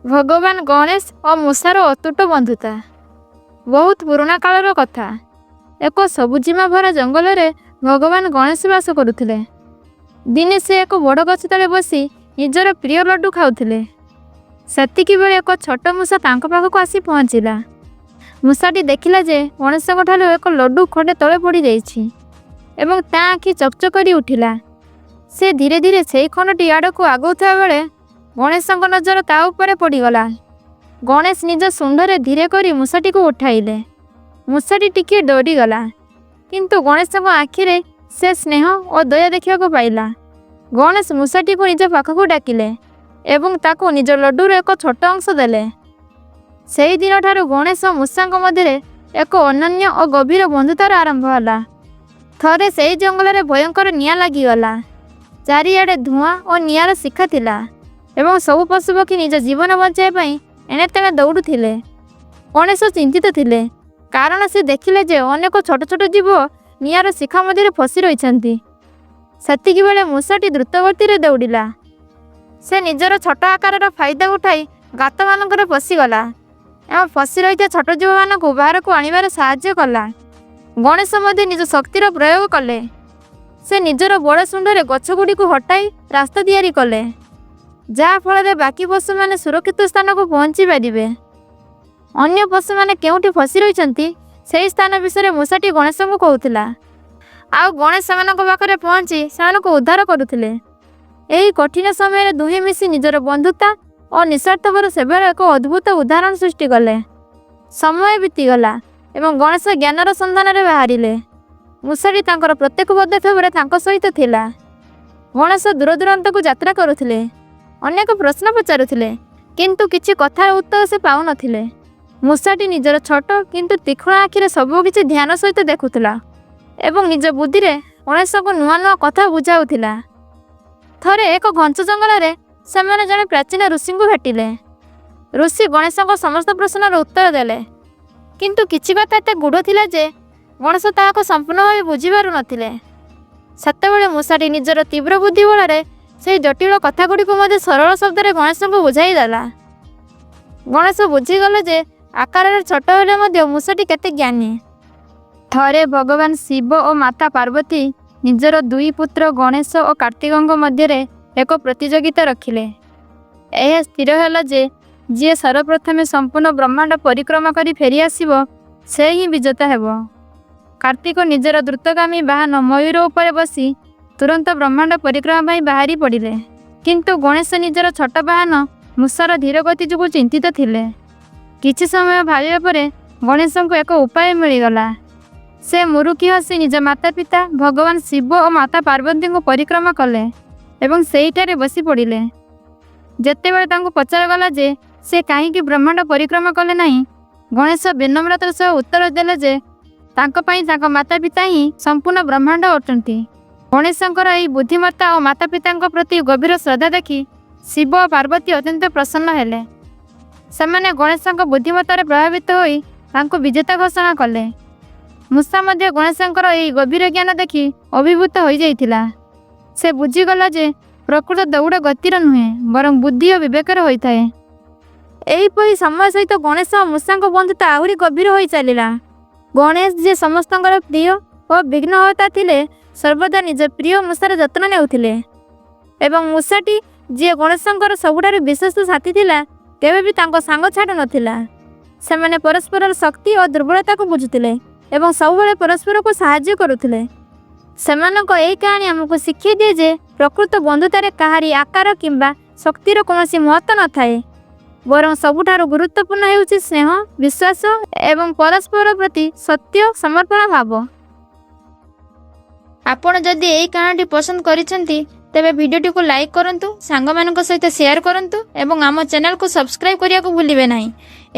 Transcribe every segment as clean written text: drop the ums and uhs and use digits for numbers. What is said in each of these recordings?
ଭଗବାନ ଗଣେଶ ଓ ମୂଷାର ଅତୁଟ ବନ୍ଧୁତା। ବହୁତ ପୁରୁଣା କାଳର କଥା। ଏକ ସବୁଜିମା ଭରା ଜଙ୍ଗଲରେ ଭଗବାନ ଗଣେଶ ବାସ କରୁଥିଲେ। ଦିନେ ସେ ଏକ ବଡ଼ ଗଛ ତଳେ ବସି ନିଜର ପ୍ରିୟ ଲଡୁ ଖାଉଥିଲେ। ସେତିକି ବେଳେ ଏକ ଛୋଟ ମୂଷା ତାଙ୍କ ପାଖକୁ ଆସି ପହଞ୍ଚିଲା। ମୂଷାଟି ଦେଖିଲା ଯେ ଗଣେଶଙ୍କ ଠାରୁ ଏକ ଲଡୁ ଖଣ୍ଡେ ତଳେ ପଡ଼ିଯାଇଛି ଏବଂ ତା ଆଖି ଚକଚକ କରି ଉଠିଲା। ସେ ଧୀରେ ଧୀରେ ସେଇ ଖଣ୍ଡଟି ଆଡ଼କୁ ଆଗଉଥିବା ବେଳେ ଗଣେଶଙ୍କ ନଜର ତା ଉପରେ ପଡ଼ିଗଲା। ଗଣେଶ ନିଜ ଶୁଣ୍ଢରେ ଧୀରେ କରି ମୂଷାଟିକୁ ଉଠାଇଲେ। ମୂଷାଟି ଟିକିଏ ଡରିଗଲା, କିନ୍ତୁ ଗଣେଶଙ୍କ ଆଖିରେ ସେ ସ୍ନେହ ଓ ଦୟା ଦେଖିବାକୁ ପାଇଲା। ଗଣେଶ ମୂଷାଟିକୁ ନିଜ ପାଖକୁ ଡାକିଲେ ଏବଂ ତାକୁ ନିଜ ଲଡୁର ଏକ ଛୋଟ ଅଂଶ ଦେଲେ। ସେହି ଦିନଠାରୁ ଗଣେଶ ଓ ମୂଷାଙ୍କ ମଧ୍ୟରେ ଏକ ଅନନ୍ୟ ଓ ଗଭୀର ବନ୍ଧୁତାର ଆରମ୍ଭ ହେଲା। ଥରେ ସେହି ଜଙ୍ଗଲରେ ଭୟଙ୍କର ନିଆଁ ଲାଗିଗଲା। ଚାରିଆଡ଼େ ଧୂଆଁ ଓ ନିଆଁର ଶିଖା ଥିଲା ଏବଂ ସବୁ ପଶୁପକ୍ଷୀ ନିଜ ଜୀବନ ବଞ୍ଚାଇବା ପାଇଁ ଏଣେ ତେଣେ ଦୌଡ଼ୁଥିଲେ। ଗଣେଶ ଚିନ୍ତିତ ଥିଲେ, କାରଣ ସେ ଦେଖିଲେ ଯେ ଅନେକ ଛୋଟ ଛୋଟ ଜୀବ ନିଆଁର ଶିଖା ମଧ୍ୟରେ ଫସି ରହିଛନ୍ତି। ସେତିକିବେଳେ ମୂଷାଟି ଦ୍ରୁତ ଗତିରେ ଦୌଡ଼ିଲା। ସେ ନିଜର ଛୋଟ ଆକାରର ଫାଇଦା ଉଠାଇ ଗାତମାନଙ୍କରେ ପଶିଗଲା ଏବଂ ଫସି ରହିଥିବା ଛୋଟ ଜୀବମାନଙ୍କୁ ବାହାରକୁ ଆଣିବାରେ ସାହାଯ୍ୟ କଲା। ଗଣେଶ ମଧ୍ୟ ନିଜ ଶକ୍ତିର ପ୍ରୟୋଗ କଲେ। ସେ ନିଜର ବଡ଼ ଶୁଣ୍ଢରେ ଗଛଗୁଡ଼ିକୁ ହଟାଇ ରାସ୍ତା ତିଆରି କଲେ, ଯାହା ଫଳରେ ବାକି ପଶୁମାନେ ସୁରକ୍ଷିତ ସ୍ଥାନକୁ ପହଞ୍ଚି ପାରିବେ। ଅନ୍ୟ ପଶୁମାନେ କେଉଁଠି ଫସି ରହିଛନ୍ତି, ସେହି ସ୍ଥାନ ବିଷୟରେ ମୂଷାଟି ଗଣେଶଙ୍କୁ କହୁଥିଲା ଆଉ ଗଣେଶ ସେମାନଙ୍କ ପାଖରେ ପହଞ୍ଚି ସେମାନଙ୍କୁ ଉଦ୍ଧାର କରୁଥିଲେ। ଏହି କଠିନ ସମୟରେ ଦୁହେଁ ମିଶି ନିଜର ବନ୍ଧୁତା ଓ ନିସ୍ୱାର୍ଥପର ସେବାର ଏକ ଅଦ୍ଭୁତ ଉଦାହରଣ ସୃଷ୍ଟି କଲେ। ସମୟ ବିତିଗଲା ଏବଂ ଗଣେଶ ଜ୍ଞାନର ସନ୍ଧାନରେ ବାହାରିଲେ। ମୂଷାଟି ତାଙ୍କର ପ୍ରତ୍ୟେକ ପଦକ୍ଷେପରେ ତାଙ୍କ ସହିତ ଥିଲା। ଗଣେଶ ଦୂରଦୂରାନ୍ତକୁ ଯାତ୍ରା କରୁଥିଲେ, ଅନେକ ପ୍ରଶ୍ନ ପଚାରୁଥିଲେ, କିନ୍ତୁ କିଛି କଥାର ଉତ୍ତର ସେ ପାଉନଥିଲେ। ମୂଷାଟି ନିଜର ଛୋଟ କିନ୍ତୁ ତୀକ୍ଷ୍ଣ ଆଖିରେ ସବୁକିଛି ଧ୍ୟାନ ସହିତ ଦେଖୁଥିଲା ଏବଂ ନିଜ ବୁଦ୍ଧିରେ ଗଣେଶଙ୍କୁ ନୂଆ ନୂଆ କଥା ବୁଝାଉଥିଲା। ଥରେ ଏକ ଘଞ୍ଚ ଜଙ୍ଗଲରେ ସେମାନେ ଜଣେ ପ୍ରାଚୀନ ଋଷିଙ୍କୁ ଭେଟିଲେ। ଋଷି ଗଣେଶଙ୍କ ସମସ୍ତ ପ୍ରଶ୍ନର ଉତ୍ତର ଦେଲେ, କିନ୍ତୁ କିଛି କଥା ଏତେ ଗୂଢ଼ ଥିଲା ଯେ ଗଣେଶ ତାହାକୁ ସମ୍ପୂର୍ଣ୍ଣ ଭାବେ ବୁଝିପାରୁନଥିଲେ। ସେତେବେଳେ ମୂଷାଟି ନିଜର ତୀବ୍ର ବୁଦ୍ଧି ବଳରେ ସେହି ଜଟିଳ କଥାଗୁଡ଼ିକୁ ମଧ୍ୟ ସରଳ ଶବ୍ଦରେ ଗଣେଶଙ୍କୁ ବୁଝାଇଦେଲା। ଗଣେଶ ବୁଝିଗଲେ ଯେ ଆକାରରେ ଛୋଟ ହେଲେ ମଧ୍ୟ ମୂଷାଟି କେତେ ଜ୍ଞାନୀ। ଥରେ ଭଗବାନ ଶିବ ଓ ମାତା ପାର୍ବତୀ ନିଜର ଦୁଇ ପୁତ୍ର ଗଣେଶ ଓ କାର୍ତ୍ତିକଙ୍କ ମଧ୍ୟରେ ଏକ ପ୍ରତିଯୋଗିତା ରଖିଲେ। ଏହା ସ୍ଥିର ହେଲା ଯେ ଯିଏ ସର୍ବପ୍ରଥମେ ସମ୍ପୂର୍ଣ୍ଣ ବ୍ରହ୍ମାଣ୍ଡ ପରିକ୍ରମା କରି ଫେରିଆସିବ, ସେ ହିଁ ବିଜେତା ହେବ। କାର୍ତ୍ତିକ ନିଜର ଦ୍ରୁତଗାମୀ ବାହନ ମୟୂର ଉପରେ ବସି ତୁରନ୍ତ ବ୍ରହ୍ମାଣ୍ଡ ପରିକ୍ରମା ପାଇଁ ବାହାରି ପଡ଼ିଲେ। କିନ୍ତୁ ଗଣେଶ ନିଜର ଛୋଟ ବାହନ ମୂଷାର ଧୀର ଗତି ଯୋଗୁଁ ଚିନ୍ତିତ ଥିଲେ। କିଛି ସମୟ ଭାବିବା ପରେ ଗଣେଶଙ୍କୁ ଏକ ଉପାୟ ମିଳିଗଲା। ସେ ମୁରୁକି ହସି ନିଜ ମାତା ପିତା ଭଗବାନ ଶିବ ଓ ମାତା ପାର୍ବତୀଙ୍କୁ ପରିକ୍ରମା କଲେ ଏବଂ ସେଇଠାରେ ବସି ପଡ଼ିଲେ। ଯେତେବେଳେ ତାଙ୍କୁ ପଚରାଗଲା ଯେ ସେ କାହିଁକି ବ୍ରହ୍ମାଣ୍ଡ ପରିକ୍ରମା କଲେ ନାହିଁ, ଗଣେଶ ବିନମ୍ରତାର ସହ ଉତ୍ତର ଦେଲେ ଯେ ତାଙ୍କ ପାଇଁ ତାଙ୍କ ମାତା ପିତା ହିଁ ସମ୍ପୂର୍ଣ୍ଣ ବ୍ରହ୍ମାଣ୍ଡ ଅଟନ୍ତି। ଗଣେଶଙ୍କର ଏହି ବୁଦ୍ଧିମତ୍ତା ଓ ମାତା ପିତାଙ୍କ ପ୍ରତି ଗଭୀର ଶ୍ରଦ୍ଧା ଦେଖି ଶିବ ଓ ପାର୍ବତୀ ଅତ୍ୟନ୍ତ ପ୍ରସନ୍ନ ହେଲେ। ସେମାନେ ଗଣେଶଙ୍କ ବୁଦ୍ଧିମତ୍ତାରେ ପ୍ରଭାବିତ ହୋଇ ତାଙ୍କୁ ବିଜେତା ଘୋଷଣା କଲେ। ମୂଷା ମଧ୍ୟ ଗଣେଶଙ୍କର ଏହି ଗଭୀର ଜ୍ଞାନ ଦେଖି ଅଭିଭୂତ ହୋଇଯାଇଥିଲା। ସେ ବୁଝିଗଲା ଯେ ପ୍ରକୃତ ଦୌଡ଼ ଗତିର ନୁହେଁ, ବରଂ ବୁଦ୍ଧି ଓ ବିବେକର ହୋଇଥାଏ। ଏହିପରି ସମୟ ସହିତ ଗଣେଶ ଓ ମୂଷାଙ୍କ ବନ୍ଧୁତା ଆହୁରି ଗଭୀର ହୋଇ ଚାଲିଲା। ଗଣେଶ, ଯିଏ ସମସ୍ତଙ୍କର ପ୍ରିୟ ଓ ବିଘ୍ନହର୍ତ୍ତା ଥିଲେ, ସର୍ବଦା ନିଜ ପ୍ରିୟ ମୂଷାର ଯତ୍ନ ନେଉଥିଲେ ଏବଂ ମୂଷାଟି, ଯିଏ ଗଣେଶଙ୍କର ସବୁଠାରୁ ବିଶ୍ୱସ୍ତ ସାଥୀ ଥିଲା, କେବେ ବି ତାଙ୍କ ସାଙ୍ଗ ଛାଡ଼ୁ ନଥିଲା। ସେମାନେ ପରସ୍ପରର ଶକ୍ତି ଓ ଦୁର୍ବଳତାକୁ ବୁଝୁଥିଲେ ଏବଂ ସବୁବେଳେ ପରସ୍ପରକୁ ସାହାଯ୍ୟ କରୁଥିଲେ। ସେମାନଙ୍କ ଏହି କାହାଣୀ ଆମକୁ ଶିଖେଇ ଦିଏ ଯେ ପ୍ରକୃତ ବନ୍ଧୁତାରେ କାହାରି ଆକାର କିମ୍ବା ଶକ୍ତିର କୌଣସି ମହତ୍ତ୍ୱ ନଥାଏ, ବରଂ ସବୁଠାରୁ ଗୁରୁତ୍ୱପୂର୍ଣ୍ଣ ହେଉଛି ସ୍ନେହ, ବିଶ୍ୱାସ ଏବଂ ପରସ୍ପର ପ୍ରତି ସତ୍ୟ ସମର୍ପଣ ଭାବ। ଆପଣ ଯଦି ଏହି କାହାଣୀଟି ପସନ୍ଦ କରିଛନ୍ତି, ତେବେ ଭିଡ଼ିଓଟିକୁ ଲାଇକ୍ କରନ୍ତୁ, ସାଙ୍ଗମାନଙ୍କ ସହିତ ସେୟାର କରନ୍ତୁ ଏବଂ ଆମ ଚ୍ୟାନେଲକୁ ସବସ୍କ୍ରାଇବ୍ କରିବାକୁ ଭୁଲିବେ ନାହିଁ।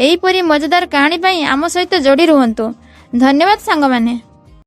ଏହିପରି ମଜାଦାର କାହାଣୀ ପାଇଁ ଆମ ସହିତ ଯୋଡ଼ି ରୁହନ୍ତୁ। ଧନ୍ୟବାଦ ସାଙ୍ଗମାନେ।